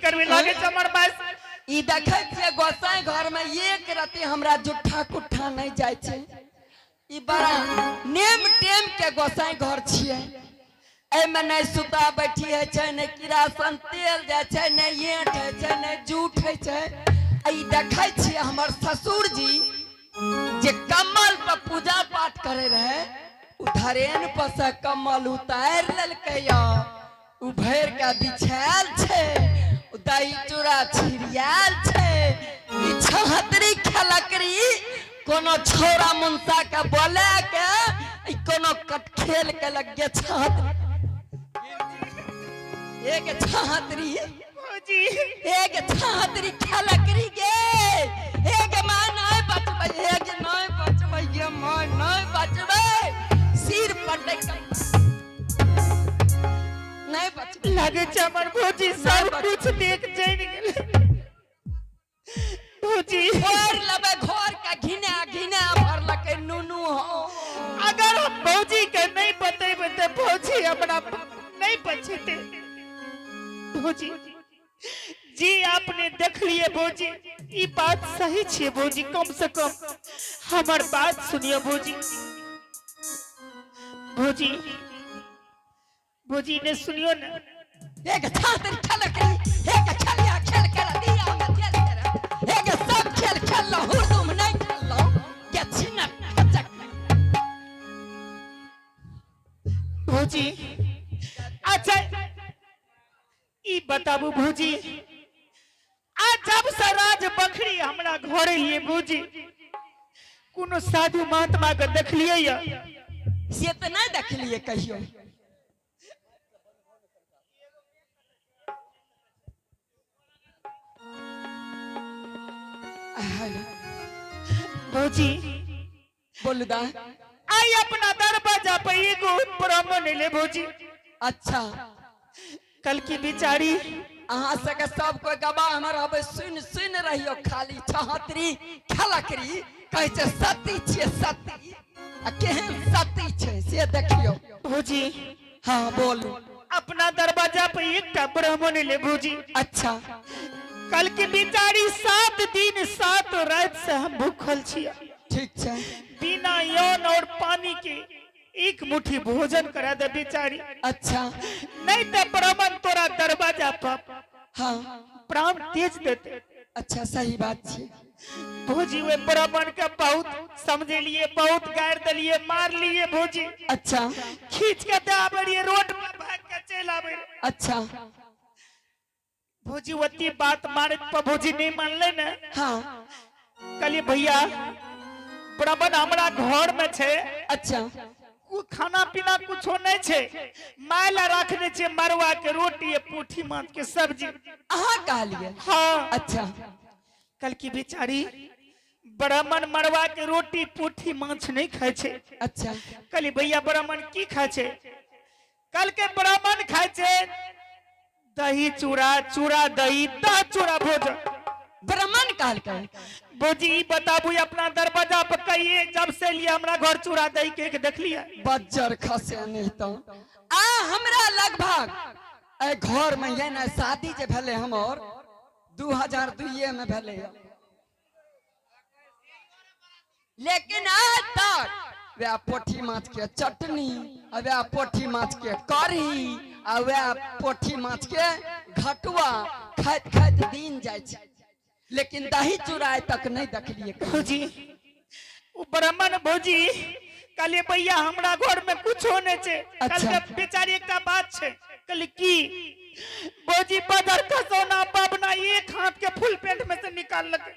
करबे लागे छै हमर माय ई देखै छियै गोसाई घर में एक रति हमरा जुट्ठा कुट्ठा नहीं जाइ छै। ई बड़ा नेम टेम के गोसाई घर छियै। एहिमे नहि सुता बैठी होइ छै, नहि किरासन तेल जाइ छै, नहि ईंट होइ छै, नहि जूठ होइ छै। आ ई देखै छियै हमर ससुर जी जे कमल पर पूजा पाठ करे रहे, उ धरेन पर से कमल उतारि लेलकै या उ भरि के बिछायल छै, उ दही चूड़ा छिड़ियायल छै। ई छहतरी खेलकरी कोनो छौड़ा मुंसा के बोला के ई कोनो कटखेल के लगे छहतरी। एक छहतरी भौजी एक छहतरी खेलकरी गे, एक मां नहीं बचबै, एक नहीं बचबै गे मां नहीं बचबै, सिर पटक नहीं बचबै। लागे छै हमर भौजी सब कुछ देख जानि गेलै। भौजी घर लेबै, घर के घिना घिना भरलकै नुनू हो। अगर हम भौजी के नहीं बतेबै तऽ भौजी हमरा नहीं बचेतै। भौजी जी आपने देख लिए भौजी, ई बात सही छियै भौजी, कम से कम हमर बात सुनियो भौजी। भौजी भौजी ने सुनियो ने। एक छात्र खेलक एक खेलिया खेल कर दिया में खेल कर एक सब खेल खेललो हुरदुम नहीं खेललो के छिनक खचक। भौजी अच्छा ई बताबू भौजी, आ जब से राज बखरी हमरा घर एलिए भौजी, कोनो साधु महात्मा के देखलिए या? से तऽ नहि देखलिए कहियो। भौजी बोलू दा। आई अपना दरवाजा पे एगो ब्राह्मण एले भौजी। अच्छा। कल की बिचारी अहाँ सबके सब कोई गवाह हमर रहबै, सुन सुन रहियो। खाली छहतरी खेलकरी कहै छै सती छियै सती, आ केहन सती छै से देखियो। भौजी। हाँ बोलू। अपना दरवाजा पे एकटा ब्राह्मण एले भौजी। अच्छा। कल की बिचारी 7 दिन 7 रात से हम भूखल छियै। ठीक छै। बिना यौन और पानी के एक मुट्ठी भोजन करा दे बिचारी। अच्छा। नहीं तो ब्राह्मण तोरा दरवाजा पर हाँ प्राण तेज देते। अच्छा सही बात छै। भौजी वे ब्राह्मण के बहुत समझेलिए, बहुत गारि देलिए, मार लिए भौजी। अच्छा। खींच के दे आबे रहिए, रोड पर भाग के चलि आबे रहिए। अच्छा। भौजी ओती बात मारे पर भौजी नहीं मानले ने। हाँ। कहलिए भैया ब्राह्मण हमरा घर में छै। अच्छा। खाना पीना कुछो नहीं छै, माय ला रखने छै मरुआ के रोटी पोठी माछ के सब्जी। अहाँ कहलिए? हाँ। अच्छा। कल की बेचारी ब्राह्मण मरुआ के रोटी पोठी माछ नहीं खाय छै। अच्छा। कहली भैया ब्राह्मण की खाय छै? कल के ब्राह्मण खाय छै दही चूड़ा, चूड़ा दही, दह चूड़ा भोजन। ब्राह्मण कहलकै? भौजी ई बताबू अपना दरवाजा पर कहिए जब से लिए हमरा घर चूड़ा दही के देखलिए? बज्जर खसे नहीं तो आ हमरा लगभग ए घर में ये ना शादी जे भेले हमर 2002 में भेले, लेकिन आज तक वह पोठी माछ के चटनी, वह पोठी माछ के कढ़ी, आ वह पोठी माछ के घटुआ खाइत खाइत दिन जाइ छै, लेकिन दही चूड़ा आइ तक नहीं देखलिए। भौजी ओ ब्राह्मण भौजी कहलिए भैया हमरा घर में कुछो नहीं छै। अच्छा। कहलकै बेचारी एकटा बात छै। कहलिए की? भौजी बदर खसौना बबना एक हाथ के फुल पेंट में से निकाललकै।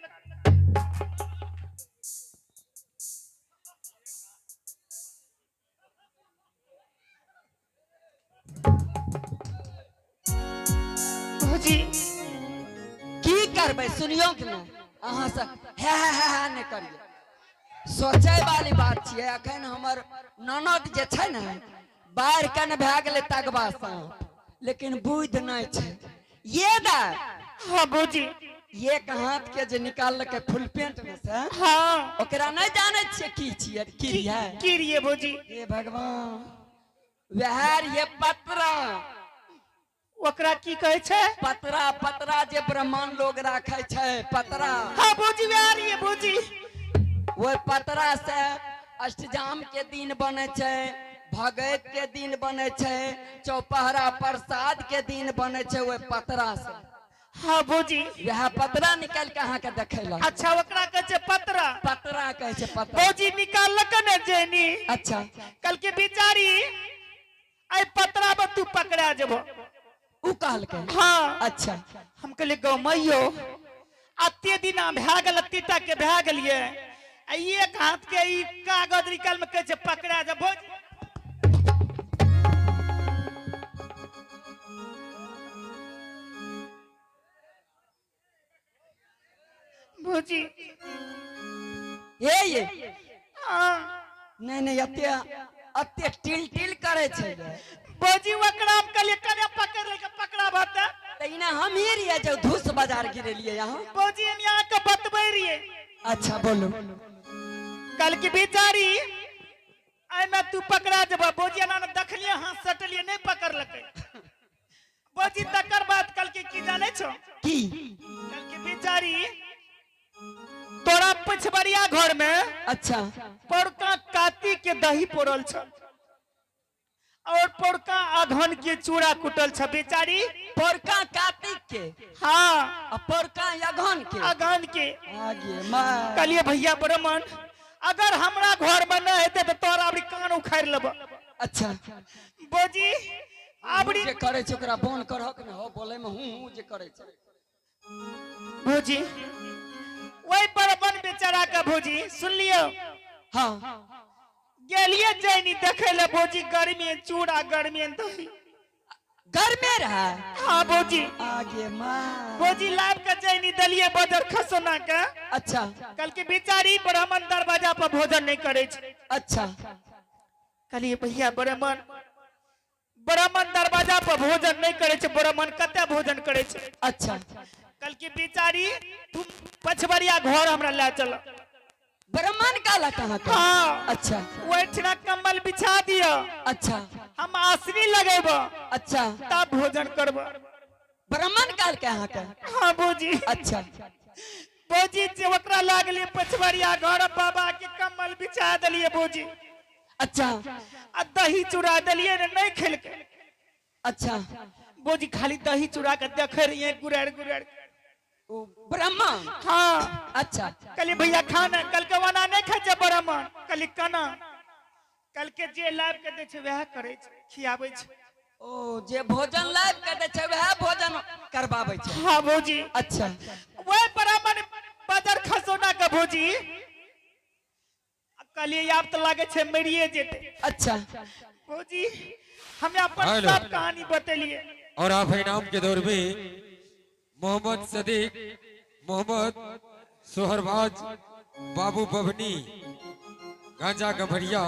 भौजी की करबै सुनियो कि नहि, अहाँ से हे हे हे हे नहि करियै, सोचै वाली बात छियै। अखन हमर ननद जे छै ने बाढ़ि कने भए गेलै तगबा साँप, लेकिन बुद्धि नहि छै। ये दा। हाँ भौजी। एक हाथ के जे निकाललकै फुल पेंट में से, हाँ। ओकरा नहि जानै छियै की छियै, की रहियै? की रहियै भौजी? हे भगवान, वएह रहियै पतरा। ओकरा की कहै छै? पतरा, पतरा जे ब्राह्मण लोग राखे छै पतरा। हाँ भौजी, वएह रहिए भौजी। ओहि पतरा से अष्टजाम के दिन बने छै, भगैत के दिन बने छै, चौपहरा प्रसाद के दिन बने छै ओहि पतरा से। हाँ भौजी। वएह पतरा निकाल के अहाँके देखेलक। अच्छा, ओकरा कहै छै पतरा। पतरा कहै छै पतरा। भौजी निकाललक ने जैनी। अच्छा। कल के बिचारी आई पतरा पर तू पकड़ा जबो। उ कहलकै? हाँ। अच्छा। हम कहलिए गौ मैयो अते दिना भए गेल, अते टा के भए गेलिए, आ एक हाथ के ई कागज निकाल में कहै छै पकड़ा जबो। भौजी। ये ये। हाँ। नहीं नहीं, अते अते टिल टिल करे छै। भौजी ओकरा हम कहलिए कने पकड़ ले के पकड़ा बात। तहिना हम ही रहिए जब धूस बाजार गिरेलिए यहाँ। भौजी हम यहाँ के बतबै रहिए। अच्छा बोलो। कल की बेचारी एहिमे तू पकड़ा जब भौजी एना ने देखलिए, हाथ सटलिए, नहीं पकड़लकै भौजी। तकर बाद कल के की जाने छो? की? कल की बेचारी तोरा पछबरिया घर में अच्छा। पौरका कार्तिक के दही पड़ल छ और पौरका अघन के चूड़ा कुटल छ बेचारी। पौरका कार्तिक के? हाँ। आ पौरका अघन के? अघन के। आगे माँ। कहलिए भैया ब्राह्मण अगर हमरा घर में न हेतै तऽ तोरा अबरी कान उखाड़ि लेब। अच्छा। भौजी अबरी जे करे छै ओकरा बन करहक ने हो, बोले में हूं हूं जे करे छै। भौजी ओहि ब्राह्मण बेचारा के भौजी सुन लियो। हाँ। गेलिए जैनी देखे ले भौजी, गर्मी चूड़ा गर्मी दही। गर्मे रहा? हाँ भौजी। आगे माँ। भौजी लाभ के जैनी दलिए बजर खसोना के। अच्छा। कल के बेचारी ब्राह्मण दरवाजा पर भोजन नहीं करे छै। अच्छा। कहलिए भैया ब्राह्मण, ब्राह्मण दरवाजा पर भोजन नहीं करे छै, ब्राह्मण कते भोजन करे छै। अच्छा। कल के बेचारी तुम पछबरिया घर हमरा ले चल। ब्राह्मण कहलक अहाँके? हाँ। अच्छा। ओहिठिना कम्बल बिछा दियो। अच्छा। हम आसनी लगेब। अच्छा। तब भोजन करब। ब्राह्मण कहलकै अहाँके? हाँ भौजी। अच्छा। भौजी जे ओकरा लागलिए पछबरिया घर, बाबा के कम्बल बिछा देलिए भौजी। अच्छा। आ दही चूड़ा देलिए ने, नहीं खेलके। अच्छा। भौजी खाली दही चूड़ा के देखे रहिए गुरैर गुरैर। ओ ब्राह्मण? हाँ। अच्छा। कहलिए भैया खाना, कल के वना नहीं खाइ छै ब्राह्मण। कहलिए कना? कल के जे लाभ के दै छै वएह करै छै, खियाबै छै। ओ जे भोजन लाइब के दै छै वएह भोजन करबाबै छै। हाँ भौजी। अच्छा। वह ब्राह्मण बाजार खसौना के भौजी कहलिए आब तो लागे छै मरिए जेतै। अच्छा। भौजी हमें अपन हेलो। सब कहानी बतेलिए। और आप इनाम के दौर में मोहम्मद सदीक, मोहम्मद सोहरबाज, बाबू बबनी, गांजा गभरिया,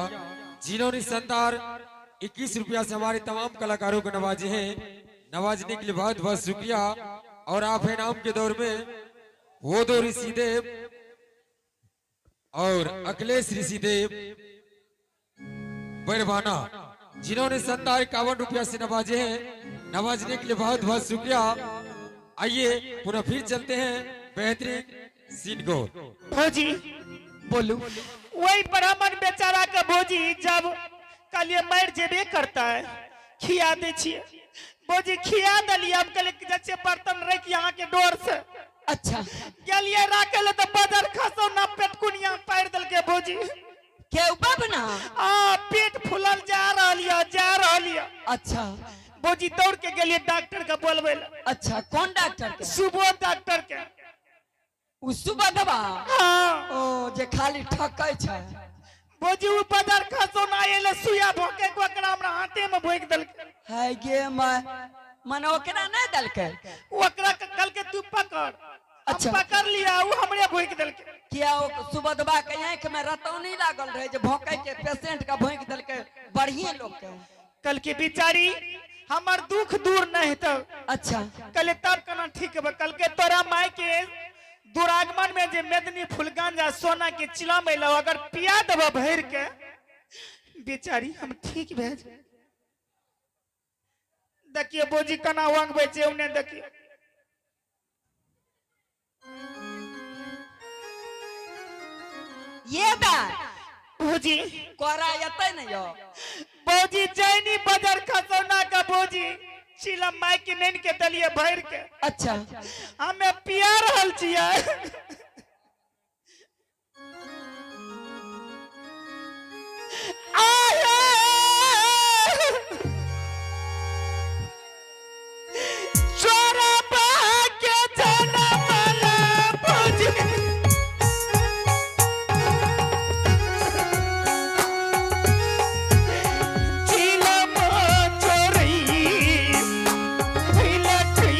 जिन्होंने शानदार 21 रुपया से हमारे तमाम कलाकारों को नवाजे हैं, नवाजने के लिए बहुत बहुत शुक्रिया। और आप इनाम के दौर में वो दो ऋषिदेव और अखिलेश ऋषिदेव बैरवाना, जिन्होंने शानदार 51 रुपया से नवाजे हैं, नवाजने के लिए बहुत बहुत शुक्रिया। आइए पुनः फिर चलते हैं बेहतरीन सीन को। भौजी। बोलू। वही ब्राह्मण बेचारा के भौजी जब कहलिए मर जेबे करता है, खिया दे छिए भौजी, खिया दलिए। हम कहलिए जैसे बर्तन रख यहाँ के डोर से। अच्छा। गेलिए राखे ले तो बजर खसो ना पेटकुनिया पार दलके भौजी। के बबना? आ पेट फूलल जा रहल या, जा रहल या। अच्छा। भौजी दौड़ के गेलिए डॉक्टर के बोलबै ले। अच्छा, कौन डॉक्टर के? सुबोध डॉक्टर के। उ सुबोधवा? हाँ। ओ जे खाली ठकै छै। भौजी उ बजर खसो ना एले सुइया भोके के ओकरा हमरा हाथे में भोक देलकै। है गे my, मने ओकरा नहीं देलकै? ओकरा के कहलकै तू पकड़। अच्छा। हम पकड़ लिया, उ हमरे भोक देलकै। किया ओ सुबोधवा के आंखि में रतौनी लागल रहे जे भोंकै के पेशेंट के भोंक देलकै बढ़िए लोग के। कल के बिचारी हमर दुख दूर नहीं हेतौ। अच्छा। कहले तब केना ठीक हेबै? कल के तोरा माय के दुरागमन में जे मेदनी फुलगंज आ सोना के चिलम एलौ, अगर पिया देबो भरि के बेचारी हम ठीक भए जाए। देखिए भौजी केना वंगबै छै उने देखिए। ये दा भौजी कोरा एतै ने यो। भौजी जैनी बजर खसौना का भौजी चिलम माय के नैन के दलिए भर के। अच्छा। हमें पिया रहल छियै। चोरबा के जनमल भौजी। चिलम चोरी लठी।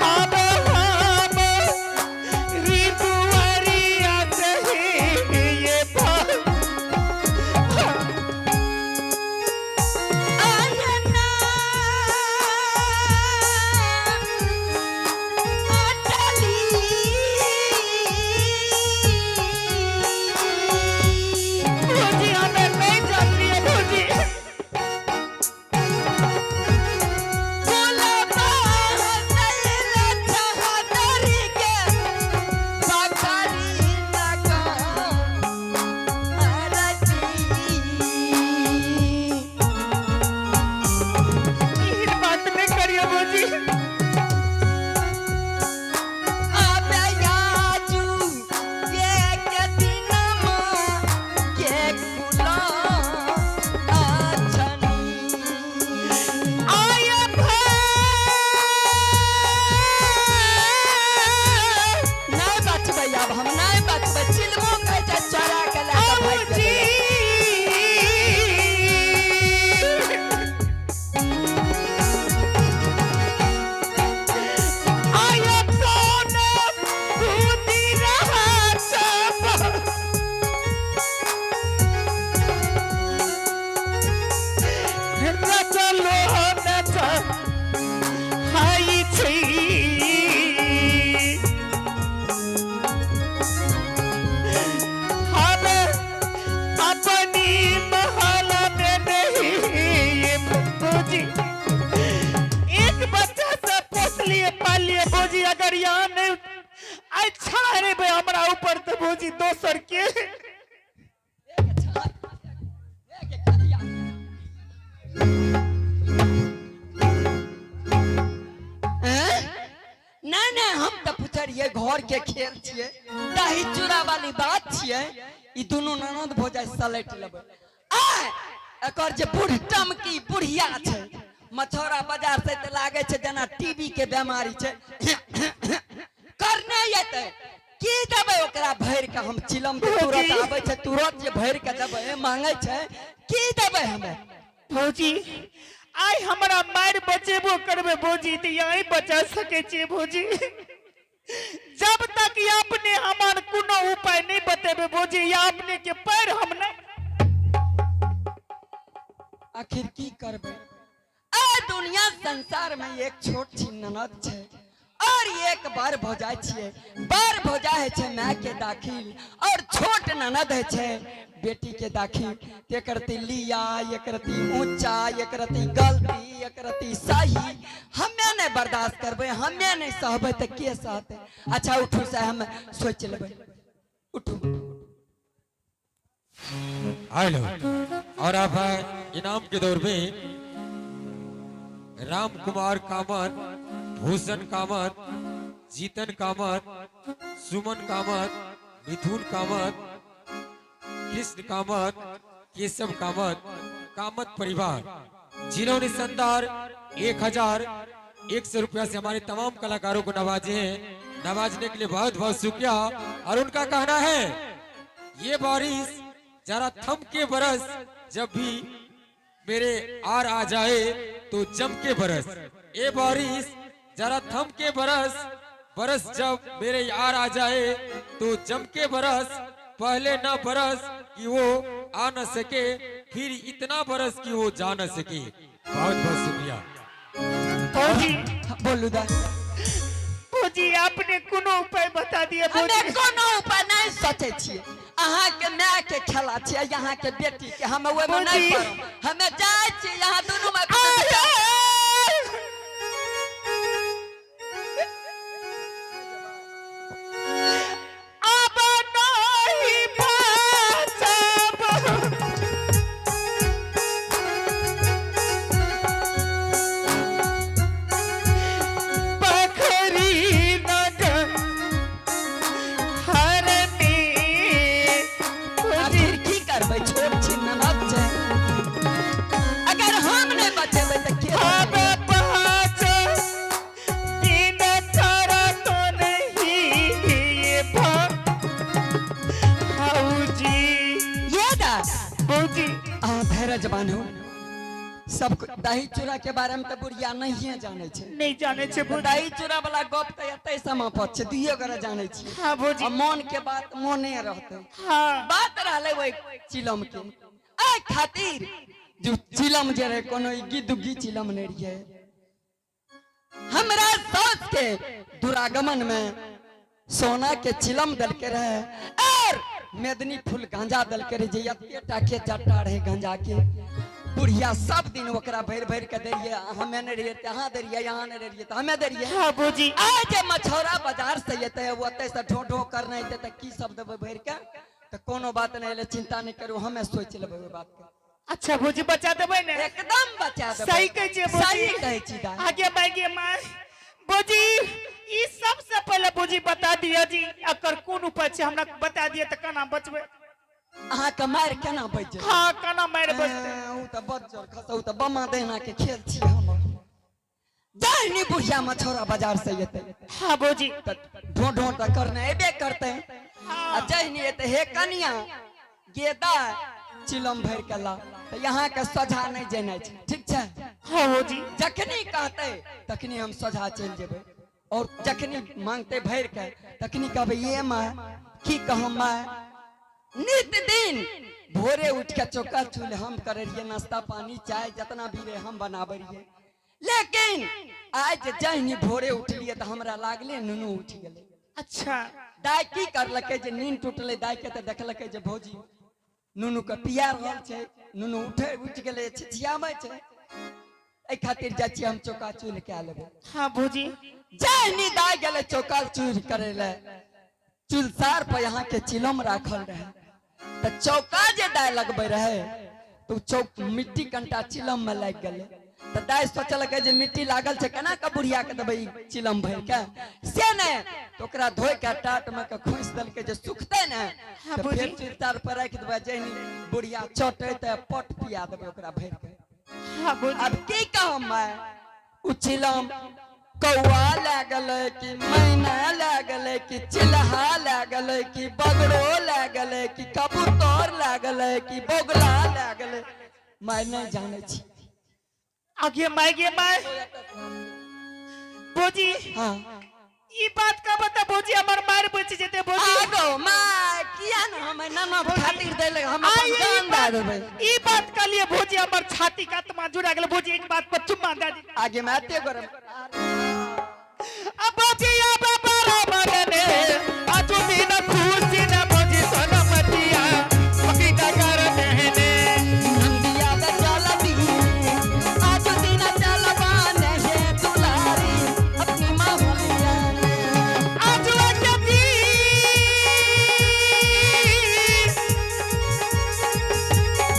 अब हम ऋतुवरिया से ये आयना अटली। भौजी हमें नहीं जानलिए भौजी। गुलाबा हसैल चहदरी के बकरी लगा अरजी। ई बात नहीं करिए भौजी। आबे याजू के के दिनमा के कुला आछनी। आय नहीं बचबै आब हम नहीं बचबै, चिलमो कहै छै चोरा के लए कऽ भागि भौजी। गेलै। आय कौन भूति रहा सब रचलो नच हाय छी। हम अपनी महल में नहीं भौजी, एक बच्चा से पोस लिए पालिए भौजी, अगर यहाँ नहीं अच्छा रे भाई हमरा ऊपर तो भौजी दोसर के। हैं? नहीं नहीं, हम तऽ पुछलियै घर के खेल छियै, दही चूड़ा वाली बात छियै, ई दुनू ननद भौजाइ सलटि लेबै। आय एकर जे बूढ़ टमकी बुढ़िया छै मछौरा बाजार से तऽ लागै छै जेना टीबी के बेमारी छै, करने एतै की देबै ओकरा भरि के हम चिलम के तुरंत आबै छै, तुरंत जे भरि के देबै मांगै छै, की देबै हमे? भौजी आइ हमरा मारि बचेबो करबै भौजी तऽ यही बचा सकै छियै भौजी। जब तक ये अपने हमार कोनो उपाय नहीं बतेबे भौजी, या अपने के पैर हम नहीं। आखिर की करबै? ए दुनिया संसार में एक छोट छिन ननद छै और एक बार भौजाइ छियै, बार भौजाइ होइ छै माय के दाखिल और छोट ननद होइ छै बेटी के दाखिल। एक रति लिया, एक रति ऊंचा, एक रति गलती, एक रति सही, हमे नहीं बर्दाश्त करबै, हमे नहीं सहबै तऽ के सहतै? अच्छा उठू से हम सोचि लेबै, उठू। हेलो, और अब है इनाम के दौर में राम कुमार कामत, भूषण कामत, जीतन कामत, सुमन कामत, मिथुन कामत, कृष्ण कामत, केशव कामत, कामत परिवार, जिन्होंने शानदार 1100 रुपया से हमारे तमाम कलाकारों को नवाजे हैं। नवाजने के लिए बहुत बहुत शुक्रिया। और उनका कहना है, ये बारिश जरा थम के बरस, जब भी मेरे are आ जाए तो जम के बरस। ये बारिश जरा थम के बरस, बरस जब मेरे यार आ जाए तो जम के बरस, पहले ना बरस कि वो आ न सके, फिर इतना बरस कि वो जा न सके। बहुत बहुत शुक्रिया। भौजी। बोलू दा। भौजी आपने कोनो उपाय बता दिया हमे भौजी। कोनो उपाय नहीं सोचे छियै। अहाँ के माय के खेला छियै, यहाँ के बेटी के, हम ओहिमे नहीं भौजी। पड़ब। हमे जाइ छी, यहाँ दुनू में। अब नहीं बचब। बखरी नगर हरनी। आखिर की करबै, छोट छी, ननद छै, अगर हम नहि बचेबै तऽ के अब बचेबै? पाँच दिन कर तो नहीं ये भौजी। ये दा भौजी। अहाँ धैर्य बान्हू। सब दही चूड़ा के बारे में तऽ बुढ़िया नहिए जानै छै। नहीं जाने छे भौजी। दही चूड़ा वाला गप तऽ एतै समाप्त छै, दुइये गोरे जानै छी। हाँ भौजी। आ मोन के बात मोने रहतै। हाँ। बात रहलै ओहि चिलम के, एहि खातिर जो चिलम जे रहै कोनो इग्गी दुग्गी चिलम नहि रहियै। हमरा सास के दुरागमन में सोना के चिलम देलके रहे और मेदनी फूल गांजा देलके रहे, जे एते टा के जट्टा रहे गांजा के। बुढ़िया सब दिन ओकरा भरि भरि के दै रहियै। हमे नहि रहियै तऽ अहाँ दै रहियै, यहाँ नहि रहियै तऽ हमे दै रहियै। हाँ भौजी। आइ जे मछौरा बाजार से एतै, ओतै से ढो ढो करने एतै, तऽ की सब देबै भरि के? तऽ कोनो बात नहि एलै, चिंता नहि करू, हमे सोचि लेबै ओहि बात के। अच्छा भौजी, बचा देबै ने? एकदम बचा देबै। सही कहै छियै भौजी? सही कहै छी दाइ। आगे बागे माय। भौजी, ई सबसे पहले भौजी बता दिया जी, एकर कोन उपाय छै, हमरा बता दिया तऽ केना बचबै। अहाँके मारि केना बचि जेतै? हाँ, केना मारि बचतै? ओ तऽ बज्जर खसौ, तऽ बमा देना के खेल छी हमर। जाहि बुढ़िया मछौरा बाजार से एतै, हाँ भौजी। तऽ ढो ढो तऽ करने एबे करतै। आ जहिनी एतै, हे कनिया गेदा, चिलम भरि के ला, तऽ यहाँ के सोझा नहि जेनाइ छै, ठीक छै? हाँ भौजी। जखनी कहतै तखनी हम सोझा चलि जेबै, और जखनी मांगते भरि के तखनी कहबै, ये माय, की कहम माय, नित दिन भोरे उठ के चौका चूल हम करे रहिए, नाश्ता पानी चाय जितना भी रहे हम बनाबे रहिए, लेकिन आज जहिनी भोरे उठलिए तऽ हमरा लागले नुनू उठ गेलै। अच्छा। दाइ की करलकै जे नींद टूटलै दाइ के तऽ देखलकै जे भौजी नुनू के पिया रहल छै, नुनू उठे उठि गेलै, छिछियाबै छै, एहि खातिर जाइ छियै हम चौका चूल्हि कए लेबै। हाँ भौजी। जहनी दाइ गेलै चौका चूर करै लए, चुलसार पर यहाँ के चिलम राखल रहे, तऽ चौका जे दाइ लगबै रहे तऽ ओ चौक मिट्टी कनिटा चिलम में लागि गेलै। तऽ दाइ सोचलकै जे मिट्टी लागल छै, केना के बुढ़िया के देबै ई चिलम भरि के? से नहि, तऽ ओकरा धोइ के टाट में के खोसि देलकै जे सुखतै ने हाँ, तऽ भौजी। फेर चुलसार पर राखि देबै, जहनी बुढ़िया चटै तऽ पट पिया देबै ओकरा भरि के। हाँ भौजी। अब की कहम मैं, उ चिलम कौआ लए गेलै कि मैना लए गेलै कि चिल्हा लए गेलै कि बगरो लए गेलै कि कबूतर लए गेलै कि बगुला लए गेलै, मैं नहि जानै छी। आगे माय, गे माय, भौजी। हाँ। ई बात का बता भौजी, हमर मार बच जेते भौजी। आगो my, किया ने हम ननद खातिर दै लए हम आई अपन ई जान दए बात- देबै। ई बात कहलिए भौजी, हमर छाती के आत्मा जुड़ा गेल। भौजी, एक बात पर चुम्मा दे दी। आगे में एते गरम। अब भौजी, अब बराबर ने आजू दिन खुशी न भौजी सोनमतिया पकीता कर बहने। नंदिया दा चलबी आज दिन चलबा हे दुलारी अपनी माहुलिया। आज वकती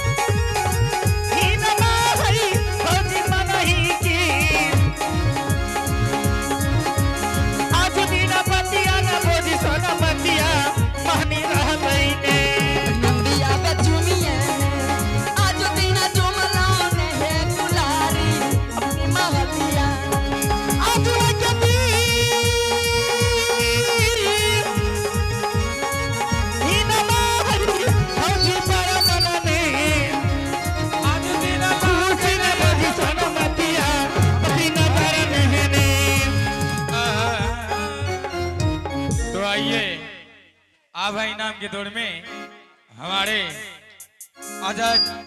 ही न माहई भौजी मनही की, आज दिन पतिया न भौजी सोनमतिया महनी रहतई ने। नंदिया बे चुमिए आज दिन चुमला ने हे दुलारी अपनी माहुलिया। आज वकती ही न माहई भौजी पर मनने, आज दिन खुशी न भौजी सोनमतिया पति न पर नहने। तो आइए, आभा इनाम के दौर में हमारे आजाद